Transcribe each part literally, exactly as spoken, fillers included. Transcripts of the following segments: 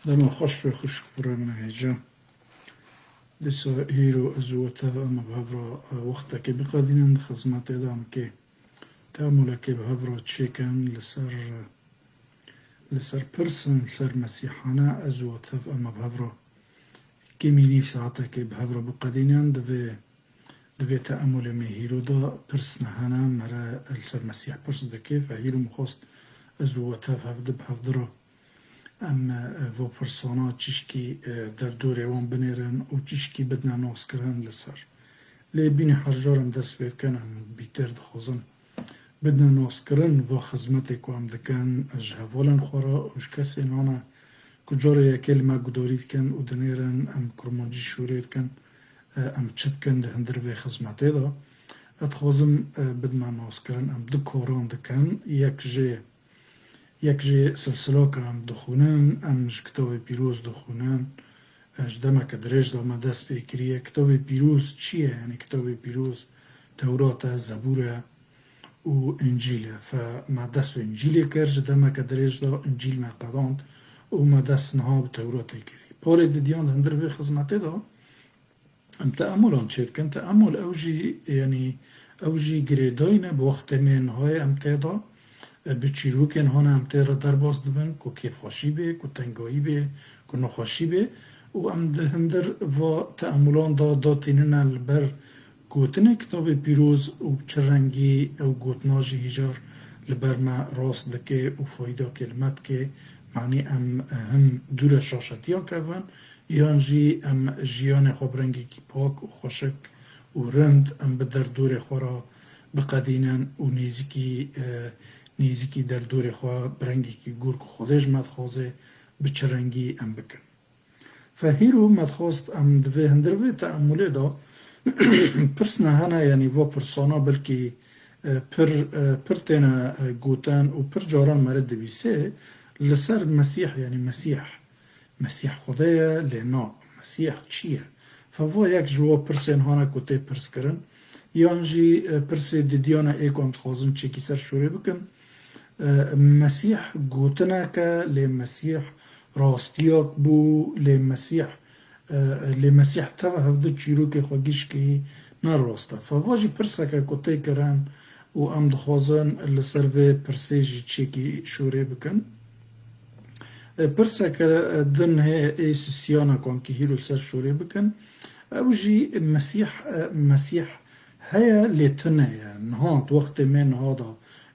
Dema xweş be xwişk û kurê min hêja. Dîsa hîro ez û we tev em bi hev re, e, wextekê biqedînin di xizmetê de em kê teamulekê bi hev re çêkin li ser, li ser pirsên li ser Mesîhane ez û we tev em bi hev re kêmî nîv saetekê bi hev re biqedînin. Divê Di vê teamulê me hîro de pirs nehene, mere li ser Mesîh pirs dike. Fe hîro min xwest ez û we tev hevdi bi hevdi re em, e, vo pirsana çişkî, e, derdorê wan binêrin û çişkî bidine naskirin li ser. Lê bînî her car em dest pê dikin, em bîtir dixwazin bidine naskirin va xizmetê ku em dikin ji hevalên xwe re û ji kesên wan e ku carê yekê li me gudarî dikin û dinêrin, em kurmancî şûrê dikin, e, em çi dikin di hundir vê xizmetê de. Ez dixwazim, e, bidime naskirin, em du koran dikin. Yek jê, yek jê silsilaka em dixwînin, em ji Kitabê Pîroz dixwînin. E, ji demeke dirêj de me dest pê kiriye. Kitabê Pîroz çi ye? Yanî Kitabê Pîroz Tewrat e, Zebûr e û Încîl e. Fe me dest bi Încîlê kir, ji demeke dirêj de Încîl me qedand û me dest niha bi Tewratê kirî. Porê didiyan di hundir vê xizmetê de em teamulan çêdikin. Teamul ew jî, yanî ew jî girêdayî ne bi wextê me nihayê em tê de, e, bi çîrokên hane em tê re derbas dibin, ku kêfxweşî bê, ku tengayî bê, ku nexweşî bê û em di hundir va teamulan de datînine li ber gotinê Kitabê Pîroz û bi çi rengî ew gotina jî hîjar li ber me rast dike û faydakê li me dike. Manî em him dûre şaşetiyan kevin, yan jî em jiyanê xwe bi rengekî pak û xweşik û rind em bi derdorê xwe re biqedînin û nêzîkî, e, nêzîkî derdorê xwe bi rengekî gor ku Xwedê ji me dixwaze, bi çi rengî em bikin. Fe hîro me dixwest em di vê hundir vê teamulê de pirs nehene, yanî va pirsana belkî, e, pir, e, pir têne, e, gotin û pir caran mere dibîse li ser Mesîh, yanî Mesîh, Mesîh Xwedê ye, lê na, Mesîh çi ye? Fe va yek ji wa pirsên hane ku tê pirs kirin, yan jî, e, pirsê didiyan e ê ku em dixwazin çêkî ser şûrê bikin. E, Mesîh gotineke, lê Mesîh rastiyak bû, lê Mesîh, e, lê Mesîh teva hevdi çîrokê xwe gişkî ne rast e. Fe va jî pirseke ku tê kirin û em dixwazin li ser vê pirsê jî çêkî şûrê bikin. E, pirseke, e, din heye ê sisiyana ku em kî hîro li ser şûrê bikin. Ew jî Mesîh, e, Mesîh heye lê tune ye. Niha, di wextê me niha de,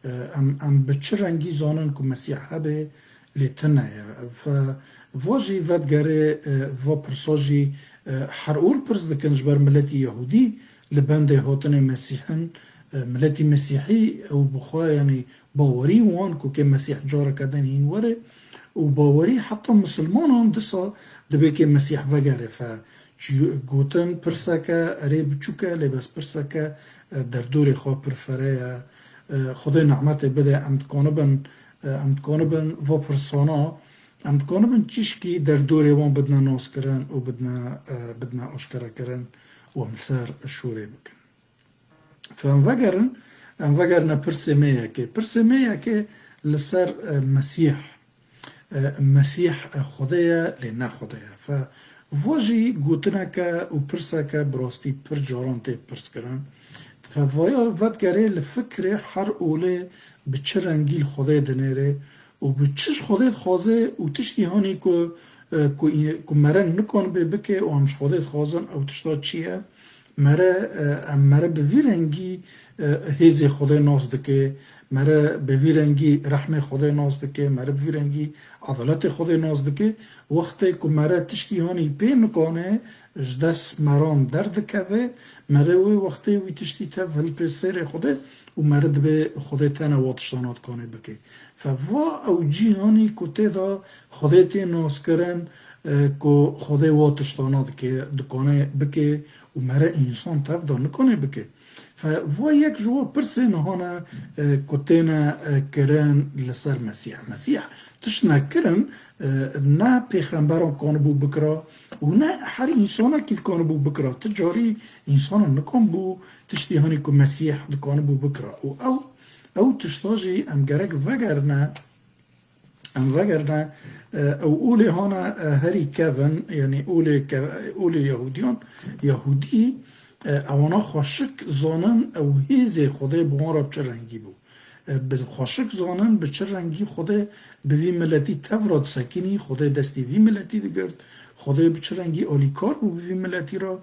e, em, em bi çi rengî zanin ku Mesîh hebe lê tune ye? Fe, va jî vedigere, e, va pirsa jî, e, her ol pirs dikin ji ber miletî Yehûdî li bendê hatinê Mesîh in, e, miletî Mesîhî ew bi xwe, yanî bawerî wan ku kê Mesîh careke din hîn were û bawerî heta misilmanan disa dibe kê Mesîh vegere fe. Çi gotin pirseke erê biçûk e, lê bes pirseke, e, derdorê xwe pir fere ye. E, Xwedê nehmetê bide, em dikanibin, e, em dikanibin va pirsana, em dikanibin çişkî derdorê wan bidine naskirin û bidine, e, bidine aşkerekirin û em li ser şûrê bikin. Fe em vegerin, em vegerine pirsê me yekê. Pirsê me yekê li ser, e, Mesîh. E, Mesîh, e, Xwedê ye, lê ne Xwedê ye. Fe vo jî gotineke û pirseke bi rastî pir caran tê pirskirin. Fe vaya vedigerê li fikrê her olê bi çi rengî li Xwedê dinêrê û bi çi ji Xwedê dixwaze û tiştî hanî ku, e, ku, ku mere nikanibe bike û em ji Xwedê dixwazin, ew tişta çi ye? Mere, e, em mere bi vî rengî, e, hêzê Xwedê nas dike, mere bi vî rengî rehmê Xwedê nas dike, mere bi vî rengî edaletê Xwedê nas dike. Wextê ku mere tiştî hanî pê nikane, ji dest meran derdikeve, mere wê wextê wî tiştî tev hilpê sêrê Xwedê û mere dibê Xwedê tene wa tiştana dikane bike. Fe va ew cîhanî ku tê de Xwedê tê naskirin, e, ku Xwedê wa tiştana dike, dikane bike û mere însan tev de nikane bike. Fe va yek ji wa pirsên hane, e, ku têne, e, kirin li ser Mesîh. Mesîh tişt nekirin, e, ne pêxemberan kanibû bikira û ne her însanekî dikanibû bikira. Ti carî însanan nikanibû tiştî hanî ku Mesîh dikanibû bikira. Û ew, ew tişta jî em gerek vegerine Em vegerine, e, ew olê hane, e, herî kevin, yanî olê ke-, olê Yahûdiyan, Yahûdî, e, ewana xweşik zanin ew hêzê Xwedê bi wan re bi çi rengî bû. E, bi xweşik zanin bi çi rengî Xwedê bi vî miletî tev re disekinî, Xwedê destî vî miletî digirt, Xwedê bi çi rengî alîkar bû bi vî miletî re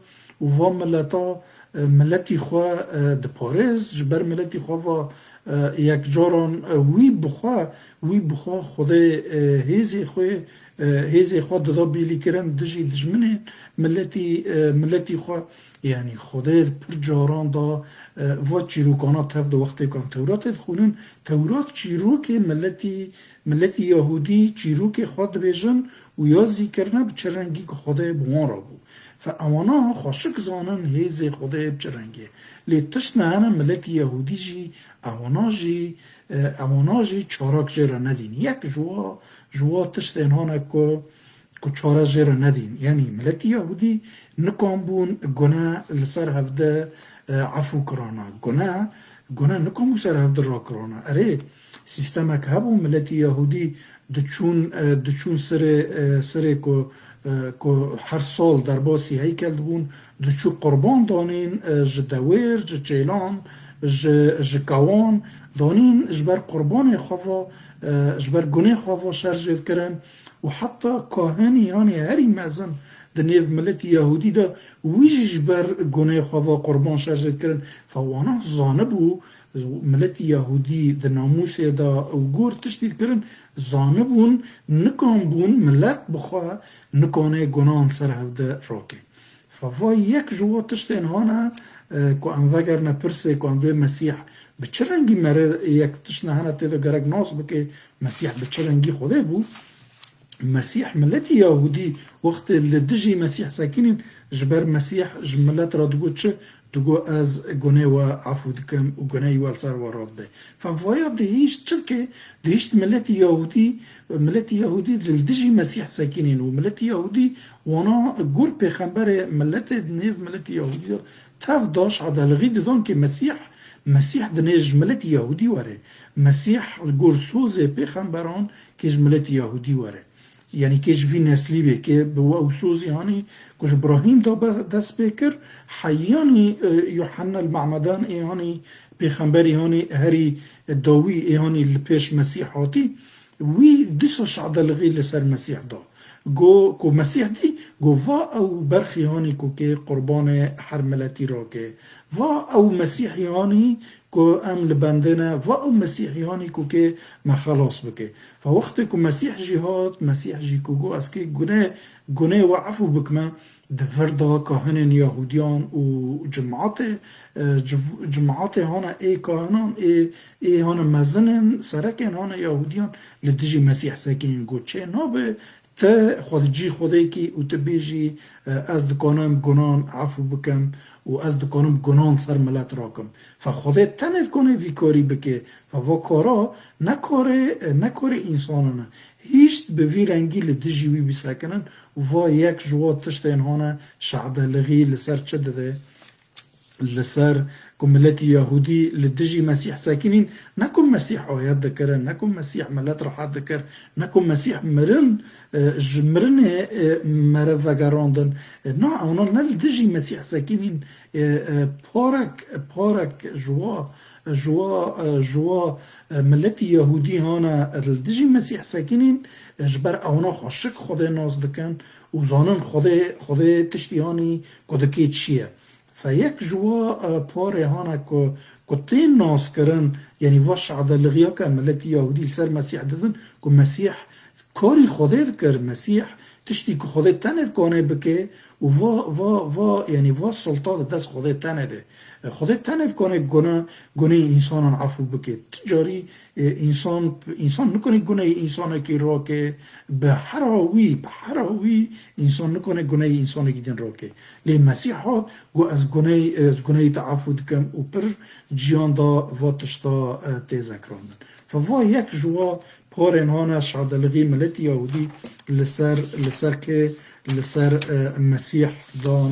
û va mileta, e, miletî xwe, e, diparêz, ji ber miletî xwe va, e, yek caran, e, wî bi xwe, wî bi xwe Xwedê, e, hêzê xwe, e, hêzê xwe dida bîlîkirin dijî dijminên miletî, e, miletî xwe. Yanî Xwedê pir caran da, e, va çîrokana tev di wextê ku em Tewratê dixwînin, Tewrat çîrokê miletî, miletî Yahûdî çîrokê xwe dibêjin û ya zî kirine bi çi rengî ku Xwedê bi wan re bû. Fe ewana xweşik zanin hêzê Xwedê bi çi rengê. Lê tişt ne hene miletî Yahûdî jî ewana jî, e, ewana jî çarak jê re nedîn. Yek ji wa, ji wa tiştên hane ku, ku çare jê re nedîn. Yanî miletî Yahûdî nikan bûn gune li ser hevde, e, efû kirana. Gune, gune nikan bû ser hevde rakirana. Erê, sîstemek hebû, miletî Yahûdî diçûn, e, diçûn sirê, e, sirê ku, e, ku her sal derbasî heykel dibûn, diçû qurban danîn, e, ji dewêr, ji çêlan, ji, ji kewan danîn, ji ber qurbanê xwe ve, e, ji ber gunê xwe ve şer jê dikirin û heta kahinî, yanî herî mezin di nêv miletî Yahûdî de, wî jî ji ber gunê xwe ve qurban şer jê dikirin. Fe wana zanibû, miletî Yahûdî di namûsê de û gor tiştî dikirin, zanibûn, nikan bûn milet bi xwe nikanê gunan ser hevde rake. Fe va yek ji wa tiştên hane, e, ku em vegerine pirsê ku em dê Mesîh bi çi rengî mere, yek tişt ne hene tê de gerek nas bike, Mesîh bi çi rengî Xwedê bû? Mesîh, miletî Yahûdî wextê li dijî Mesîh sekinîn, ji ber Mesîh ji milet re digot çi? Digot, "Ez gunê we efû dikim û guneyî we li ser we radibe." Fe vaya dihîşt çi bike? Dihîşt miletî Yahûdî, miletî Yahûdî li dijî Mesîh sekinîn û miletî Yahûdî wana gor pêxemberê miletê di nêv miletî Yahûdî de tev da, şadelixî didan kê Mesîh, Mesîh dinê ji miletî Yahûdî were. Mesîh li gor sozê pêxemberan kê ji miletî Yahûdî were. Yanî kê ji vî neslî bê, kê bi ew sozî hanî ku ji Birahîm de be-, dest pê kir, heyanî, e, Yuhanna li Me'medan ê hanî pêxemberî hanî herî dawî ê hanî li pêş Mesîh hatî, wî dîsa şadelixî li ser Mesîh da. Go, ku Mesîh dî, go va ew berxî hanî ku kê qurbanê her miletî rake. Va ew Mesîhî hanî ku em li bendê ne, va ew Mesîhî hanî ku kê me xelas bike. Fa wextê ku Mesîh jî hat, Mesîh jî ku got, "Ez kê gune, gunê we efû bikime", di vir de kahinên Yahûdiyan û cimatê, e, civ-, cimatê hane ê kahinan, ê, ê hane mezinên, serekên hane Yahûdiyan li dijî Mesîh sekinîn, got, "Çê nabe, te xwe di cî Xwedê kî û tu bêjî, e, ez dikanim gunan efû bikim û ez dikanim gunan ser milet rakim." Fa Xwedê tenê dikane vî karî bike. Fa va kara ne karê, e, ne karê însanan e. Hîşt bi vî rengî li dijî wî bisekinin û va yek ji wa tiştên hane şadelixî li ser çi dide? Li ser ku miletî Yahûdî li dijî Mesîh sekinîn, ne ku Mesîh ayet dikirin, ne ku Mesîh milet rehet dikir, ne ku Mesîh mirin, e, ji mirinê, e, meriv vegerandin. E, na, ewna ne li dijî Mesîh sekinîn, e, e, parek, parek ji wa, ji wa, e, ji wa, e, miletî Yahûdî hane li dijî Mesîh sekinîn, e, ji ber ewna xweşik Xwedê nas dikin û zanin Xwedê, Xwedê tiştî hanî ku dikê çi ye. Fe yek ji wa, e, parê hane ku, ku tên naskirin, yanî va şadelixiyaka miletî Yahûdî li ser Mesîh didin, ku Mesîh karî Xwedê dikir, Mesîh tiştî ku Xwedê tenê dikanê bike û va, va, va, yanî va sulta di dest Xwedê tenê de. E, Xwedê tenê dikanê guna, guneyê însanan efû bike. Tu carî, e, însan, însan nikanê guneyê însanekî rake, bi hera wî, bi hera wî însan nikanê guneyê însanekî din rake. Lê Mesîh hat, got, "Ez guney, ez guneyê te efû dikim û pir ciyan da va tişta, e, tê zekrandin." Fe va yek ji wa parên hane şadelixî miletî Yahûdî li ser, li ser kê, li ser, e, Mesîh dan,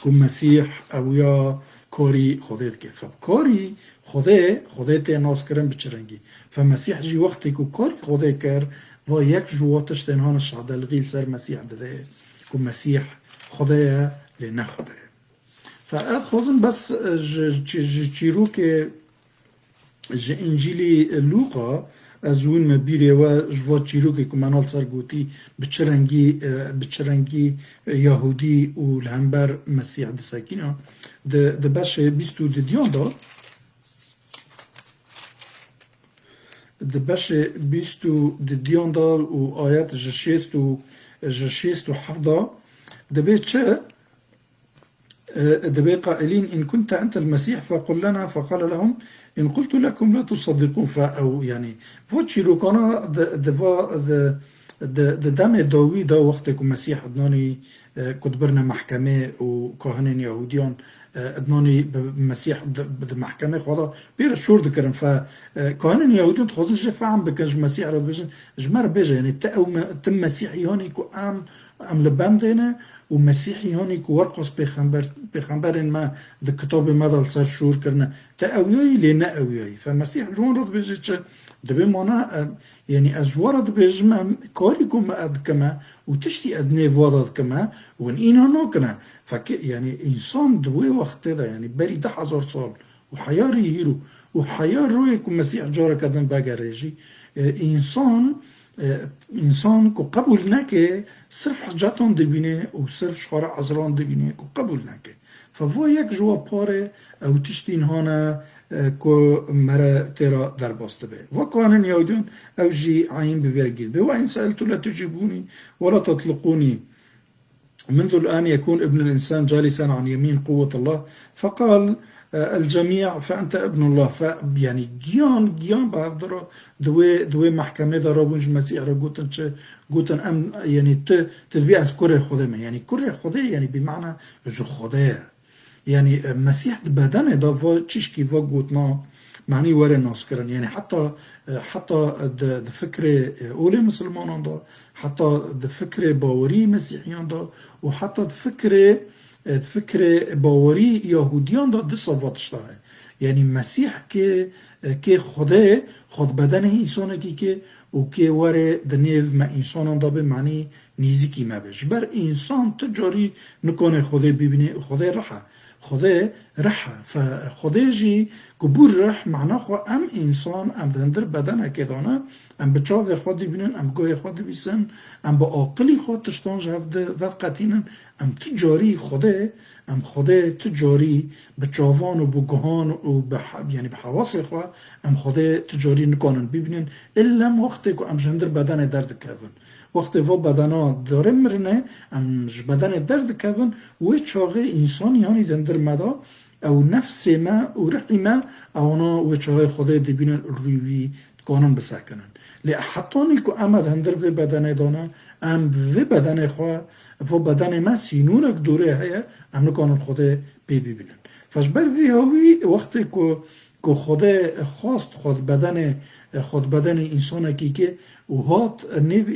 ku Mesîh ew ya, karî Xwedê dike. Fe bi karî Xwedê, Xwedê tê naskirin bi çi rengî? Fe Mesîh jî wextê ku karî Xwedê kir, va yek ji wa tiştên hane şadelixî li ser Mesîh dide, ku Mesîh Xwedê ye, lê ne Xwedê ye. Fe ez dixwazim bes, e, ji, ji, ji çîrokê ji Încîlî Lûqa, ez wînime bîrê we ji va çîrokê ku me nal ser gotî, bi çi rengî, e, bi çi rengî, e, Yahûdî û li hember Mesîh disekîna. Di, di beşê bîst û didiyan de, di beşê bîst û didiyan de û ayet ji şêst û, ji şêst û heft de, dibê çi? E, dibê qailîn, "In kunte entel Mesîh fequl lena", feqale lehum, "In qultu lekum la tusaddiqûn." Fe ew, yanî, vo çîrokana di, di va, di, di, di demê dawî de wextê ku Mesîh idnanî, e, ku dibirine mehkemê û kahinên Yahûdiyan, e, idnanî bi Mesîh di, di mehkemê xwe de pê re şor dikirin. Fe, e, kahinên Yahûdiyan dixwazin jê fehm bikin, ji Mesîh re dibêjin, ji me re bêje, yanî, ti ew me, ti Mesîhî hanî ku em, em li bendê ne, û Mesîhî hanî ku werqas pêxember, pêxemberên me di kitabê me de li ser şûr kirine. Te ewiyayî lê ne ewiyayî. Fe Mesîh ji wan re dibêje çi? Dibê mana, e, yanî ez ji we re dibêjim, em karî ku me ez dikime û tiştî ez nêv we de dikime, hûn îna nakine. Fekir, yanî însan di wê wextê de, yanî berî deh hezar sal, û heya rî hîro û heya royê ku Mesîh careke din vegere jî, e, însan, e, însan ku qebûl neke, sirf hicetan dibîne û sirf ji xwe re ezran dibîne ku qebûl neke. Fe va yek ji we parê ew tiştî niha ne, e, ku mere tê re derbas dibe. Va kahinên Yahûdiyan ew jî eyîn bi vê re gîr. Bê ve in seeltu la tucîbûnî ve la tetliqûnî. منذ الآن يكون ابن الإنسان جالسا عن يمين قوة الله، فقال، آه، الجميع، فأنت ابن الله. Fe, yanî giyan, giyan bi hev de re di wê, di wê mehkemê de rabûn ji Mesîh re gotin çi? Gotin em, yanî tu, tu dibî ez kurê Xwedê me. Yanî kurê Xwedê, yanî bi mana ji Xwedê ye. Yanî, e, Mesîh di bedenê de va çişkî va gotina, manî were naskirin. Yanî heta, e, heta di, di fikrê, e, olê misilmanan de, heta di fikrê bawerî Mesîhiyan de û heta di fikrê, e, di fikrê bawerî Yahûdiyan de disa va tişta heye. Yanî Mesîh kê, e, kê Xwedê, xwe di bedenê însanekî kê û kê were di nêv me însanan de be, manî nêzîkî me be. Ji ber însan tu carî nikane Xwedê bibîne û Xwedê rih e. Xwedê rih e. Fe-, Xwedê jî ku bû rih, mana xwe em însan, em di hindir bedenekê de ne, em bi çavê xwe dibînin, em guhê xwe dibîsin, em bi aqilî xwe tiştan ji hev di-, veqetînin, em tu carî Xwedê, em Xwedê tu carî bi çavan û bi guhan û bi he-, yanî bi hewasê xwe, em Xwedê tu carî nikanin bibînin, illem wextê ku em ji hindir bedenê derdikevin. Wextê va bedena dore mirine, em ji bedenê derdikevin, wê çaxê însanî hanî di hindir me de, ew nefsê me û rihî me, ewana wê çaxê Xwedê dibînin û rûyê wî dikanin bisekinin. Lê hetanî ku em e di hindir vê bedenê de ne, em bi vê bedenê xwe, va bedenê me sînorek dorê heye, em nikanin Xwedê pê bibînin. Fe ji ber vî hawî wextê ku ku Xwedê xwest xwe di bedenê, xwe di bedenê însanekî kê û hat nêv,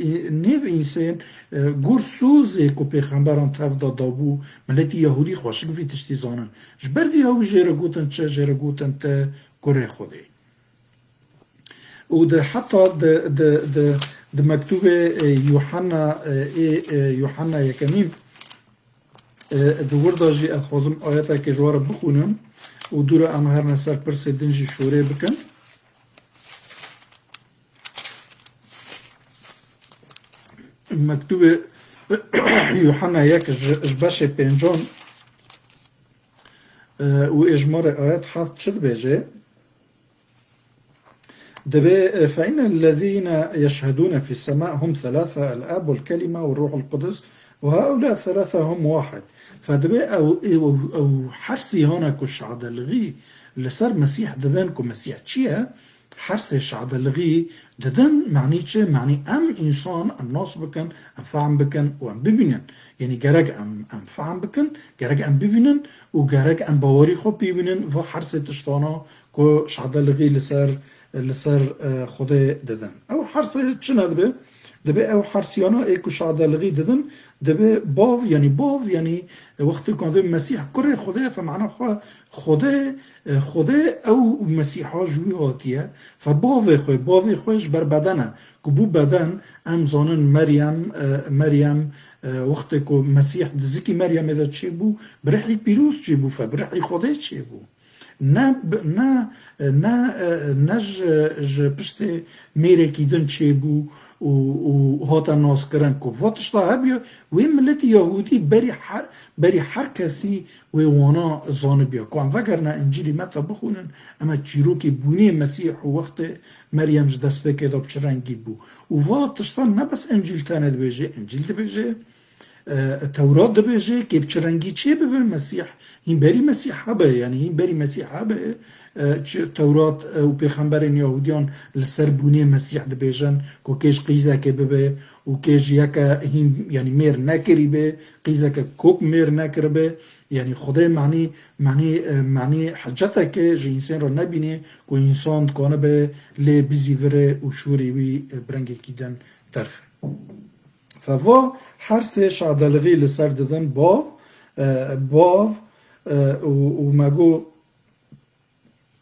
nêv însên, e, gor sozê ku pêxemberan tev de dabû, miletî Yahûdî xweşik vî tiştî zanin. Ji ber vî hawî jê re gotin çi? Jê re gotin te kurê Xwedê. Û di heta di, di, di, di mektûbê, e, Yuhanna, e, ê, e, Yuhanna yekemîn, E, di wir de jî ez dixwazim ayetekê ji we re bixwînim û dû re em herine ser pirsê din jî şorê bikin. Mektûbê Yuhanna yek ji, ji beşê pêncan, e, û ê ji me re ayet heft çi dibêje? Dibê, e, "فإن الذين يشهدون في السماء هم ثلاثة، الآب والكلمة والروح القدس، وهؤلاء الثلاثة هم واحد." Fe dibê ew, ew, ew hersî hane ku şadelixî li ser Mesîh didin ku Mesîh çi ye, hersê şadelixî didin, manî çi? Manî em însan, em nas bikin, em fehm bikin û em bibînin. Yanî gerek em, em fehm bikin, gerek em bibînin û gerek em bawerî xwe pê bînin, va hersê tiştana ku şadelixî li ser, li ser, e, Xwedê didin. Ew hersê çi ne dibe? Dibê ew hersiyana ê ku şadalixî didin, dibê bav, yanî bav, yanî wextê ku vê Mesîh kurê Xwedê ye, fe mana xwe Xwedê, e, Xwedê ew Mesîha ji wî hatiye, fe bavê xwe, bavê xwe ji ber beden e. Ku bû beden, em zanin Meryem, e, Meryem, e, wextê ku Mesîh di zikî Meryemê de çêbû, bi rihî pîroz çêbû, fe bi rihî Xwedê çêbû. Ne bi, ne, ne, e, ne ji, ji piştê mêrekî din çêbû û, û hate naskirin. Ku va tişta hebiya, wê miletî Yahûdî berî her, berî her kesî wê wana zanibiya. Ku em vegerine Încîlî Meta bixwînin, em ê çîrokê bûnê Mesîh û wextê Meryem ji destpêkê de bi çi rengî bû. Û va tiştan ne bes Încîl tenê dibêje, Încîl dibêje, E, Tewrat dibêje, kê bi çi rengî çê bibe Mesîh? Hîn berî Mesîh hebe, yanî hîn berî Mesîh hebe, e, çi Tewrat, e, û pêxemberên Yahudiyan li ser bûnê Mesîh dibêjin, ku kê ji qîzekê bibe û kê ji yeke hîn, yanî mêr nekirî be, qîzeke kok mêr nekiribe, yanî Xwedê manî, manî, e, manî heceteke ji însên re nebîne, ku însan dikanibe lê bizîvire û şûrê wî, e, bi rengekî din derxe. Fe va her sê şadalixî li ser didin bav, e, bav, e, û, û me got,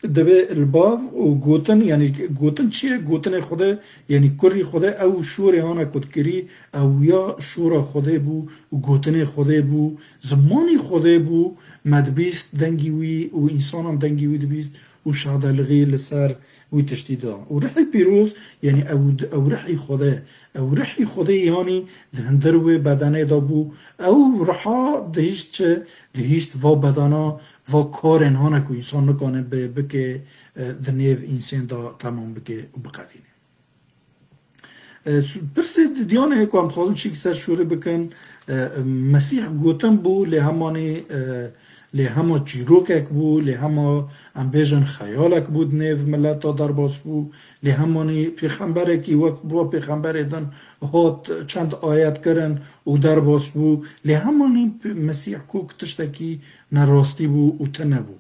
divê li bav û gotin, yanî gotin çi ye? Gotinê Xwedê, yanî kurî Xwedê, ew şûrê hane ku dikirî, ew ya şûra Xwedê bû û gotinê Xwedê bû, zimanî Xwedê bû, me dibîst dengî wî û însanan dengî wî dibîst û şadalixî li ser wî tiştî da. Û rihî pîroz, yanî ew, ew rihî Xwedê, ew rihî Xwedê yanî di hundir wê bedenê de bû. Ew riha dihîşt çi? Dihîşt va bedena, va karên hane ku însan nikane bê, bike, e, di nêv însên de temam bike û biqedîne. E, su-, pirsê didiyan heye ku em dixwazin çîk ser şûrê bikin. E, Mesîh gotin bû, lê hemanî, e, lê hema çîrokek bû, lê hema em bêjin xeyalek bû di nêv mileta derbas bû, lê hemanî pêxemberekî wek bi pêxemberê din hat çend ayet kirin û derbas bû, lê hemanî p-, Mesîh kok tiştekî nerastî bû û tune bû.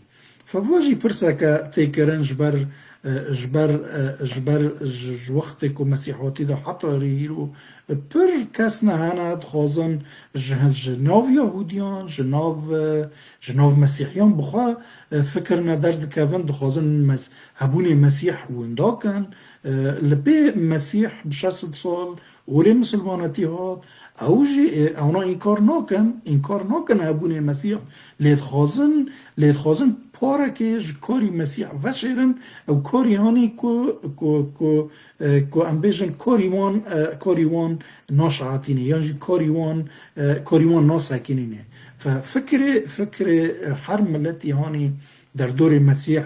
Fe va jî pirseke tê kirin ji ber, e, ji ber, e, ji ber ji, ji wextê ku Mesîh hatî de heta rê îro, e, pir kes ne hene dixwazin ji, ji nav Yahûdiyan, ji nav, e, ji nav Mesîhiyan bi xwe, e, fikirine derdikevin, dixwazin mes-, hebûnê Mesîh winda kin. E, li pê Mesîh bi şeş sed sal olê misilmanetî hat, ew jî, e, ewna înkar nakin, înkar nakin hebûnê Mesîh, lê dixwazin, lê dixwazin parekê ji karî Mesîh veşêrin, ew karî hanî ku, ku, ku, e, ku em bêjin karî wan, e, karî wan naşehatîne, yan jî karî wan, e, karî wan nasekinîne. Fe-, fikrê, fikrê, e, her miletî hanî derdorê Mesîh,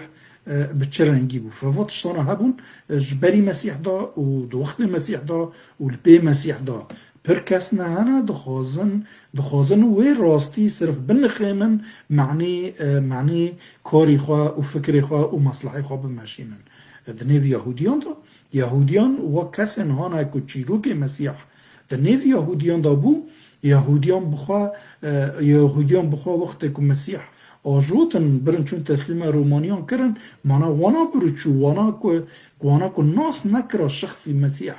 e, bi çi rengî bû? Fe va tiştana hebûn, e, ji berî Mesîh de û di wextê Mesîh de û li pê Mesîh de pir kes ne hene dixwazin, dixwazin wê rastî sirf binixênin, manî, e, manî karî xwe û fikrê xwe û meslehê xwe bimeşînin. E, di nêv Yahûdiyan de, Yahûdiyan wek kesên hane ku çîrokê Mesîh di nêv Yahûdiyan de bû, Yahûdiyan bi xwe, e, Yahûdiyan bi xwe wextê ku Mesîh ajotin, birin çûn teslîma Romaniyan kirin, mana wana bir û çû, wana ku, wana ku nas nekira şexsî Mesîh,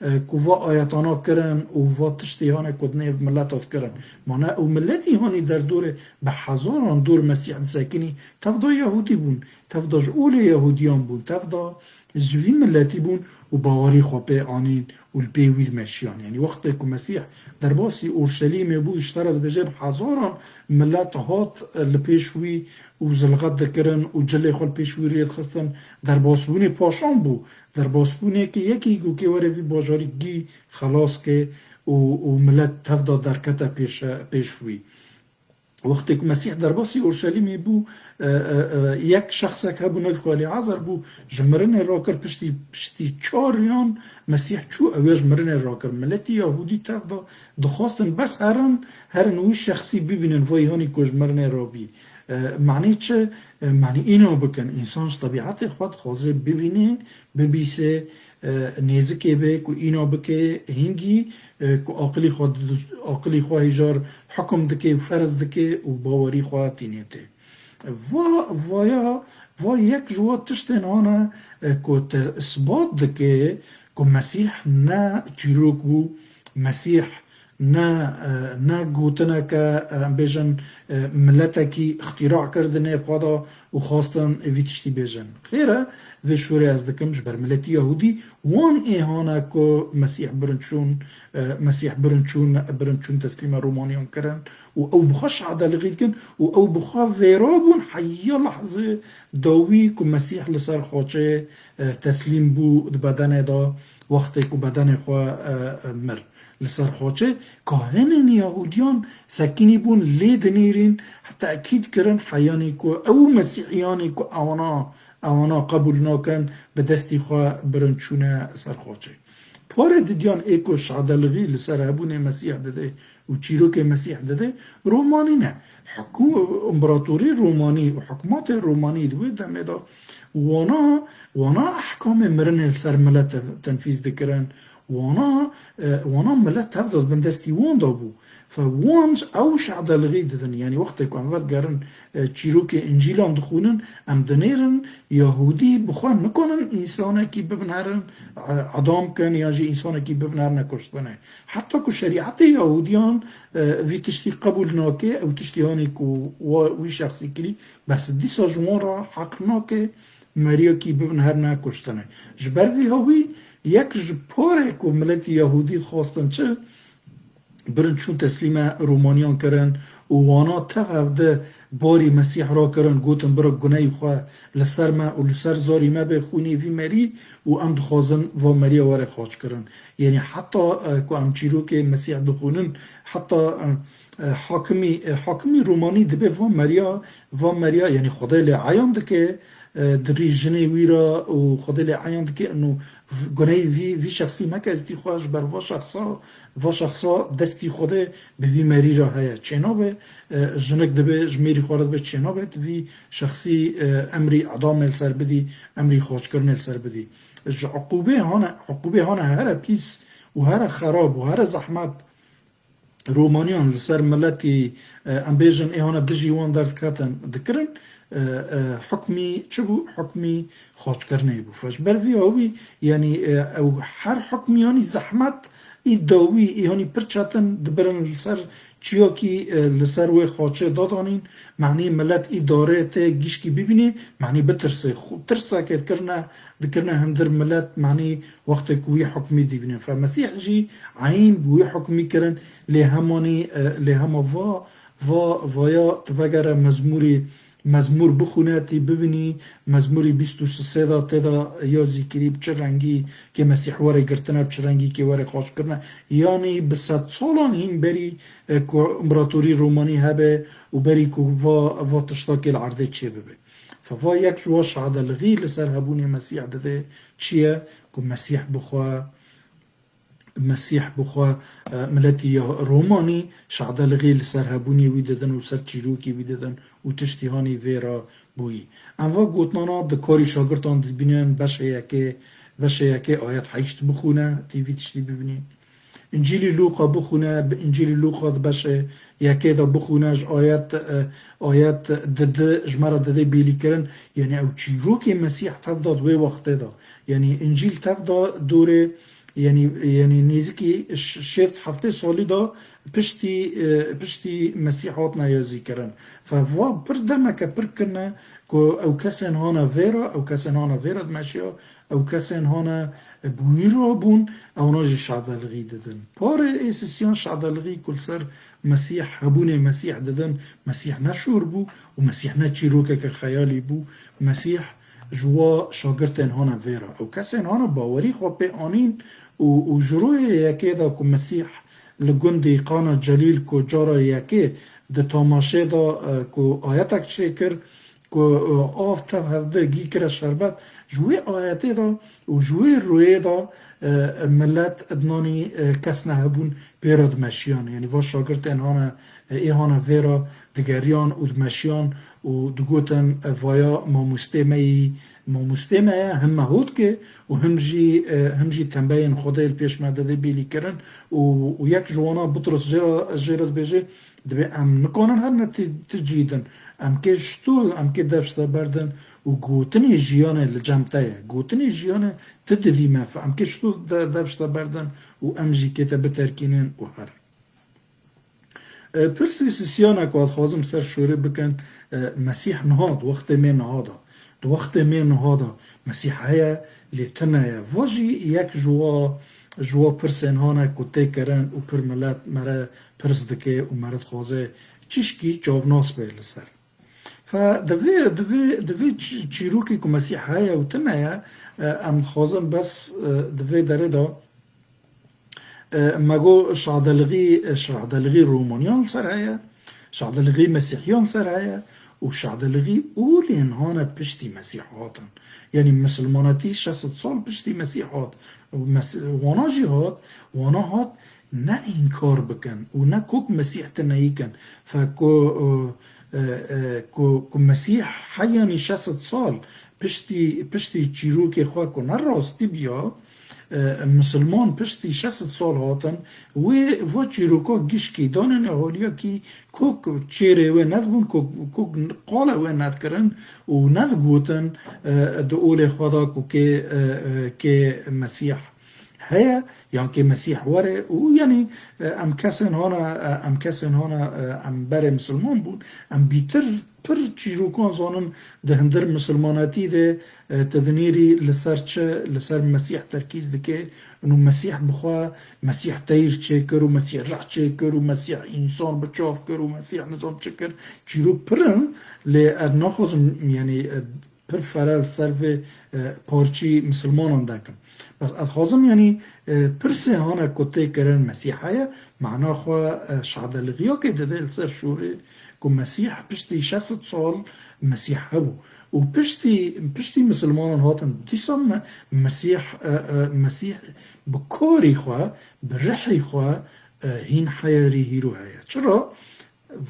e, ku va ayetana kirin û va tiştê hane ku di nêv mileta dikirin. Mana ew miletî hanî derdorê bi hezaran dor Mesîh disekinî, tevda Yahûdî bûn, tevda ji olê Yahûdiyan bûn, tevda ji vî miletî bûn û bawerî xwe pê anîn û li pê wî dimeşiyan. Yanî wextê ku Mesîh derbasî Orşelîmê bû, ji te re dibêje bi hezaran milet hat, e, li pêş wî û zilxet dikirin û cilê xwe li pêş wî rê dixistin. Derbasbûnê paşan bû. Derbasbûnê ki yekî ku kê were vî bajarî gî xelas ke û, û milet tevda derkete pêşe, pêş wî. Wextê ku Mesîh derbasî Orşelîmê bû, e, e, e, yek şexsek hebû, navê xwe Elîazar bû, ji mirinê rakir, piştî, piştî çar yan Mesîh çû, ew ê ji mirinê rakir. Miletî Yahûdî tevda dixwastin bes herin, herin wî şexsî bibînin, vay hanî ku ji mirinê rabî. E, manî çi? E, manî îna bikin. Însan ji tebîetê xwe dixwaze bibîne, bibîse, e, nêzikê be, ku îna bike, hingî, e, ku aqilî xwe di-, aqilî xwe hêjar hukum dike û ferz dike û bawerî xwe tînê tê. Va, vaya, va yek ji wa tiştên hane, e, ku te isbat dike ku Mesîh ne çîrok bû, Mesîh ne, e, ne gotineke, e, em bêjin, e, miletekî îxtîra kir di nêv xwe de û xwestin vî tiştî bêjin. Xêr e, vê şûrê ez dikim ji ber miletî Yahûdî, wan ê hane ku Mesîh birin çûn, e, Mesîh birin çûn, birin çûn teslîma Romaniyan kirin û ew bi xwe şadelixî dikin û ew bi xwe vêra bûn heya lehzê dawî ku Mesîh li ser xaçê, e, teslîm bû di bedenê de, wextê ku bedenê xwe, e, e, mir li ser xaçê, kahinên Yahudiyan sekînî bûn, lê dinêrîn, heta ekîd kirin heyanî ku ew Mesîhiyanî ku ewana, ewana qebûl nakin, bi destî xwe birin çûne ser xaçê. Parê didiyan ê ku şadelixî li ser hebûnê Mesîh dide û çîrokê Mesîh dide, Romanî ne. Hikû-, împaratorî Romanî û hikûmetê Romanî di wê demê de wana, wana ehkamê mirinê li ser milet tenfîz dikirin. Wana, e, wana milet tev de bin destî wan de bû. Fe wan ew şadelixî didin. Yanî wextê ku em vedigerin, e, çîrokê Încîlan dixwînin, em dinêrin Yahûdî bi xwe nikanin însanekî bibin herin, e, edam kin yan jî însanekî bibin herine kuştinê. Heta ku şerîetê Yahûdiyan, e, vî tiştî qebûl nake, ew tiştî hanî ku wa, wî şexsî kirî, bes dîsa ji wan re heq nake meriyekî bibin herine kuştinê. Ji ber vî hewî yek ji porê ku miletî Yahûdî dixwastin çi, birin çûn teslîme Romaniyan kirin û wana tev hevdi barî Mesîh rakirin, gotin, bira guneyê xwe li ser me û li ser zarî me be xwînê vî merî û em dixwazin va meriya were xaçkirin. Yanî heta, e, ku em çîrokê Mesîh dixwînin, heta, e, e, hakimî, e, hakimî Romanî dibe va meriya, va meriya, yanî Xwedê lê eyan dike, e, di rî jinê wî re û Xwedê lê eyan dike, ino v-, guneyê vî, vî şexsî meke, ez dî xwe ji ber va şexsa, va şexsa destî Xwedê bi vî merî re heye. Çênabe, e, jinik dibe, ji mêrî xwe re dibe çênabe, di vî şexsî, e, emrî edamê li ser bidî, emrî xaçkirinê li ser bidî. Ji uqûbê hane, uqûbê hane here pîs û here xerab û here zehmet Romaniyan li ser miletî, e, em bêjin, ê hane dijî wan derdiketin, dikirin, e, e, hukmî çi bû? Hukmî xaçkirinê bû. Fe ji ber vî hawî, yanî, e, ew her hukmiyanî zehmet î dawî, î hanî pir çetin dibirin li ser çiyakî, e, li ser wê xaçê dadanîn, manî milet î darê tê gişkî bibînê, manî bitirsê. Xu-, tirsekê dikirine, dikirine hundir milet, manî wextê ku wî hukmî dibînin. Fe Mesîh jî eyn bi wî hukmî kirin, lê hemanî, e, lê hema va, va, vaya tu vegere mezmûrî, mezmûr bixwîne, tî bibînî, mezmûrî bîst û sisê de tê de ya zîkirî bi çi rengî kê Mesîh were girtine, bi çi rengî kê were xaç kirine. Yanî bi sedsalan hîn berî, e, ku împaratorî Romanî hebe û berî ku va, va tiştakê li erdê çêbibe. Fe va yek ji wa şadelixî li ser hebûnê Mesîh dide çi ye? Ku Mesîh bi xwe, Mesîh bi xwe, e, miletî ya Romanî şadelixî li ser hebûnê wî didin û ser çîrokê wî didin û tiştî hanî vê re bûyî. Em va gotinana di karî şagirtan dibînin beşê yekê, beşê yekê ayet heşt bixwîne, tê vî tiştî bibînî. Încîlî Lûqa bixwîne, bi Încîlî Lûqa di beşê yekê de bixwîne, ji ayet, e, ayet didi ji me re dide bêlîkirin. Yanî ew çîrokê Mesîh tev da di wê wextê de. Yanî Încîl tev da dorê, yanî, yanî nêzîkî ş-, şêst heftê salî de piştî, e, piştî Mesîh hatine yazîkirin. Fe va pir demeke pir kirine ku ew kesên hane vê re, ew kesên hane vê re dimeşiya, ew kesên hane bi wî re bûn, ewna jî şadelixî didin. Parê ê sisiyan şadelixî ku li ser Mesîh, hebûnê Mesîh didin, Mesîh ne şûr bû û Mesîh ne çîrokeke xeyalî bû. Mesîh ji wa şagirtên hane vê re. Ew kesên hane bawerî xwe pê anîn û, û ji royê yekê de ku Mesîh li gundê Qana Celîl ku cara yekê di tamaşê de, e, ku ayetek çêkir, ku, e, av tev hevdi gî kire şerbet, ji wê ayetê de û ji wê royê de, e, milet dinanî, e, kes nehebûn pê re dimeşiyan. Yanî va şagirtên hane, e, ê hane vê re digeriyan û dimeşiyan û digotin, e, vaya mamostê me yî, mamostê me ye, him me hot ke û him jî, e, him jî tembeyên Xwedê li pêş me dide bêlîkirin û, û yek ji wana Bitros jê re, jê re dibêje, Dibê em nikanin herine ti, ti cî din. Em kê ji tu, em kê dev ji te berdin û gotinê jiyanê li cem te ye. Gotinê jiyanê tu didî me, fe em kê ji tu de-, dev ji te berdin û em jî kê te biterkînin û her. E, pirsê sisiyana ku ez dixwazim ser şûrê bikin, e, Mesîh niha, di wextê me niha de. Di wextê me niha de Mesîh heye, lê tune ye. Va jî yek ji wa, ji wa pirsên hane ku tê kirin û pir milet mere pirs dike û mere dixwaze çişkî çavnas be li ser. Fe di vê, di vê, di vê çî-, çîrokê ku Mesîh heye û tune ye, e, em dixwazin bes, e, di vê derê de, e, me got şadelixî, e, şadelixî Romaniyan li ser heye, şadelixî Mesîhiyan li ser heye û şadelixî olên hane piştî Mesîh hatin. Yanî misilmanetî şeş sed sal piştî Mesîh hat. Û mes-, wana jî hat, wana hat ne înkar bikin û ne kok Mesîh tineyî kin. Fe ku, e, e, e, ku, ku Mesîh heyanî şeş sed sal piştî, piştî çîrokê xwe ku ne rastî biya, e, misilman piştî şeş sed sal hatin, wê va çîroka gişkî danên ahaliya kî kok çêrê wê nedibûn, kok, kok qala wê nedikirin û nedigotin, e, di olê xwe de ku kê, e, e, kê Mesîh heye, yan kê Mesîh were û yanî, e, em kesên hana, e, em kesên hana, e, em berê misilman bûn, em bîtir pir çîrokan zanin di hundir misilmanetî de, e, tu dinêrî li ser çi, li ser Mesîh terkîz dike, û Mesîh bi xwe, Mesîh teyr çêkir û Mesîh rih çêkir û Mesîh însan bi çav kir û Mesîh nizam çi kir. Çîrok pir in, lê ez naxwazim, yanî, e, pir fere li ser vê, e, parçî misilmanan derkim. Bes ez dixwazim, yanî, e, pirsê hane ku tê kirin Mesîh heye, mana xwe, e, şadelixiyakê dide li ser şûrê ku Mesîh piştî şeş sed sal Mesîh hebû. Û piştî, piştî misilmanan hatin dîsa me-, Mesîh, e, e, Mesîh bi karî xwe, bi rihî xwe, e, hîn heyarî hîro heye. Çira?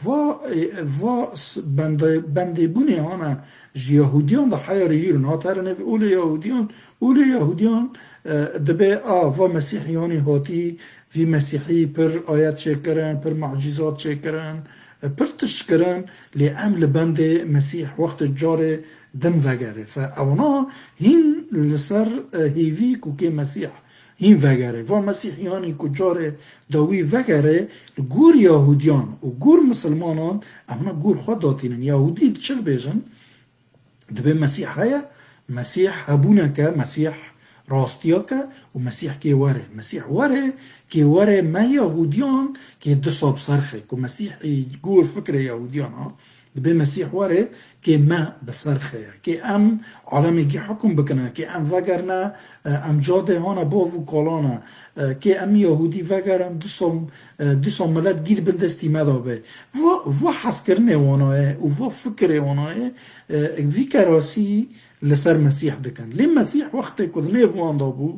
Va, e, va s-, bende-, bendêbûnê hane ji Yahudiyan de heya re hîrin. Hat here nêv olê Yahudiyan, olê Yahudiyan, e, dibe a va Mesîhiyanî hatî, vî Mesîhî pir ayet çêkirin, pir mucîzat çêkirin, e, pir tişt kirin, lê em li bendê Mesîh wextê carê din vegere. Fe ewna hîn li ser, e, hêvî ku kê Mesîh hîn vegere. Va Mesîhiyanî ku carê dawî vegere, li gor Yahudiyan û gor misilmanan, em hina gor xwe datînin. Yahudî çi dibêjin? Dibê Mesîh heye, Mesîh hebûneke, Mesîh rastiyeke û Mesîh kê were. Mesîh were, kê were me Yahudiyan, kê disa bi ser xe. Ku Mesîhî gor fikrê Yahudiyan a, Dibê Mesîh were, kê me bi ser xeye, kê em alemê gî hukum bikine, kê em vegerine, e, em cadê hane bav û kalane, e, kê em Yahudî vegerin, dîsa, e, dîsa milet gî di bin destî me de be. Va, va hezkirinê wana ye û va fikirê wana ye, e, vî kerasî li ser Mesîh dikin. Lê Mesîh wextê ku di nêv wan de bû,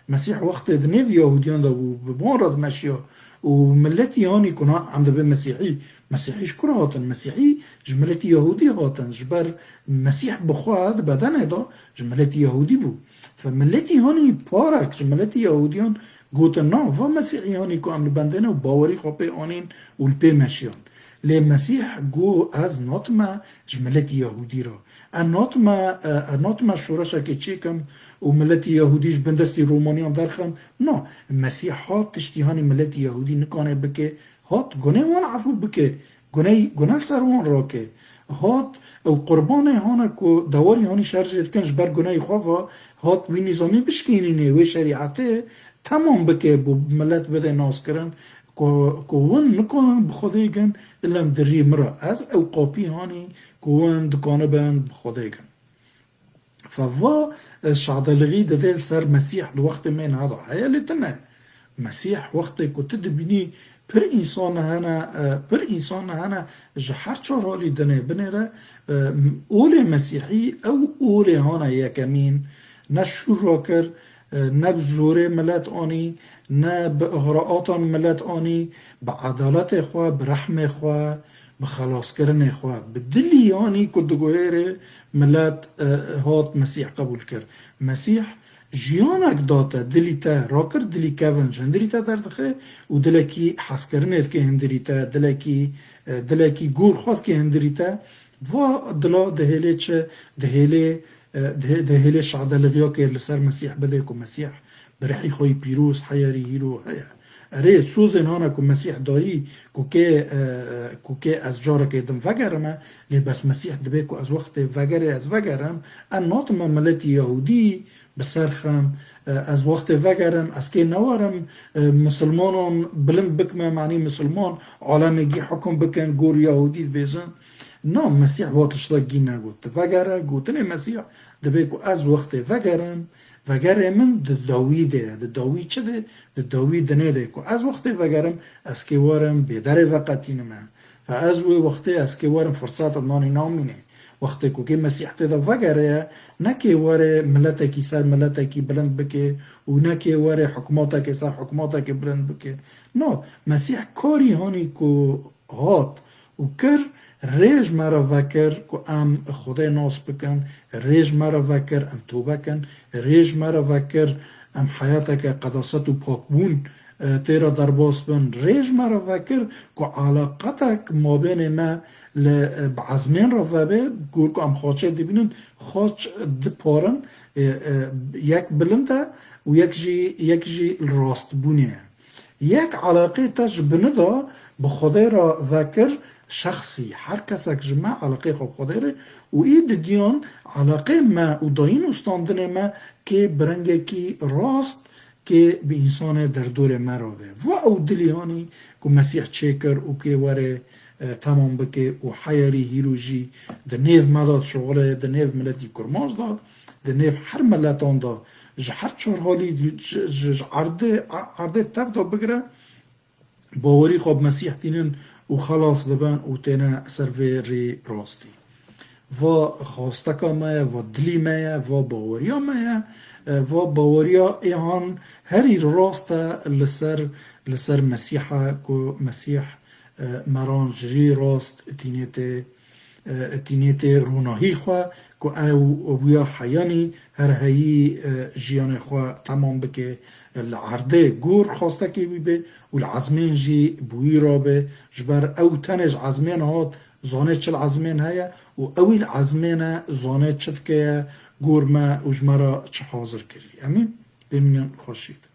Mesîh wextê di nêv Yahudiyan de bû, bi wan re dimeşiya û miletî hanî kuna em dibê Mesîhî. Mesîhî ji ku re hatin? Mesîhî ji miletî Yahudî hatin. Ji ber Mesîh bi xwe di bedenê de ji miletî Yahudî bû. Fe miletî hanî parek ji miletî Yahudiyan gotin, na, va Mesîhî hanî ku em li bendê ne û bawerî xwe pê anîn û li pê meşiyan. Lê Mesîh got, ez natime ji miletî Yahudî re. Ez natime, e, ez natime şoreşekê çêkim û miletî Yahudî ji bin destî Romaniyan derxim. Na, Mesîh hat tiştî hanî miletî Yahudî nikane bike, hat gunê wan efû bike, guney, gune li ser wan rake. Hat ew qurbanê hane ku dewarî hanî şer jê dikin ji ber guneyê xwe ve, hat wî nîzamî bişkînîne, wê şerîetê temam bike, bo milet bide naskirin ku, ku win nikanin bi Xwedê gin, ilem dirî min re. Ez ew qapî hanî ku win dikanibin bi Xwedê gin. Fe va, e, şadelixî dide li ser Mesîh di wextê me niha de heye, lê tune. Mesîh wextê ku tu dibînî pir însan hene, e, pir însan hene ji her çar halî dinê binêre, e, olê Mesîhî ew olê hane yekemîn, ne şûr rakir, e, ne bi zorê milet anî, ne bi ixraatan milet anî, bi edaletê xwe, bi rehmê xwe, bi xelaskirinê xwe, bi dilî hanî ku diguhêrê milet, e, hat Mesîh qebûl kir. Mesîh jiyanek da te, dilî te rakir, dilî kevin ji hundirî te derdixe û dilekî hezkirinê dike hundirî te, dilekî, e, dilekî gor xwe dike hundirî te. Va dila dihêlê çi? Dihêlê, e, dihê-, dihêlê şadelixiyakê li ser Mesîh bidê ku Mesîh bi rihî xwe yî pîroz heyarî hîro heye. Erê, sozên hana ku Mesîh dayî ku kê, e, ku kê ez carekê din vegerime, lê bes Mesîh dibê ku ez wextê vegerê ez vegerim, em natime miletî Yahûdî bi ser xem, e, ez wextê vegerim, ez kê newerim, e, misilmanan bilind bikime, manî misilman alemê gî hukum bikin, gor Yahûdî dibêjin. Na, Mesîh va tişta gî negot. Tu vegere, gotinê Mesîh dibê ku ez wextê vegerim, vegerê min di dawî de ye. Di dawî çi de? Di dawî dinê de ku ez wextê vegerim, ez kê werim bêderê veqetînime. Fe ez wê wextê ez kê werim firseta nanî namînê. Wextê ku kê Mesîh tê de vegere ye, ne kê were miletekî ser miletekî bilind bike û ne kê were hikûmatekê ser hikûmatekê bilind bike. No, Mesîh karî hanî ku hat û kir, rê ji me re vekir ku em Xwedê nas bikin, rê ji me re vekir em tobe kin, rê ji me re vekir em heyateke qedaset û pakbûn, e, tê re derbas bin, rê ji me re vekir ku eleqetek mabênê me li, e, bi ezmên re vebe, gor ku em xaçê dibînin, xaç diparin, e, e, yek bilind e û yek jî, yek jî li rastbûnê ye. Yek eleqê te ji bini de bi Xwedê re vekir şexsî. Her kesek ji me eleqê xwe bi Xwedê re û î didiyan eleqê me û dayîn û standinê me kê bi rengekî rast kê bi însanê derdorê me re be. Va ew dilî hanî ku Mesîh çêkir û kê were, e, temam bike û heyarî hîro jî di nêv me de dişuxile, di nêv miletî Kurmanc de, di nêv her miletan de, ji her çar halî, ji, ji, ji erdê, erdê tev de bigire, bawerî xwe bi Mesîh tînin û xelas dibin û têne ser vê rê rastî. Va xwasteka me ye, va dilî me ye, va baweriya me ye, e, va baweriya êhan herî rast e li ser, li ser Mesîha ku Mesîh, e, meran ji rî rast tînê tê, e, tînê tê ronahî xwe ku ew wiya heyanî her heyî, e, jiyanê xwe temam bike, e, li erdê gor xwastekê wî bê û li ezmên jî bi wî re be, ji ber ew tenê ji ezmên hat, zane çi li ezmên heye û ewî li ezmên e, zane çi dike ye, gor me û ji me re çi hazir kirî. Emîn? Bimînin xweşî de.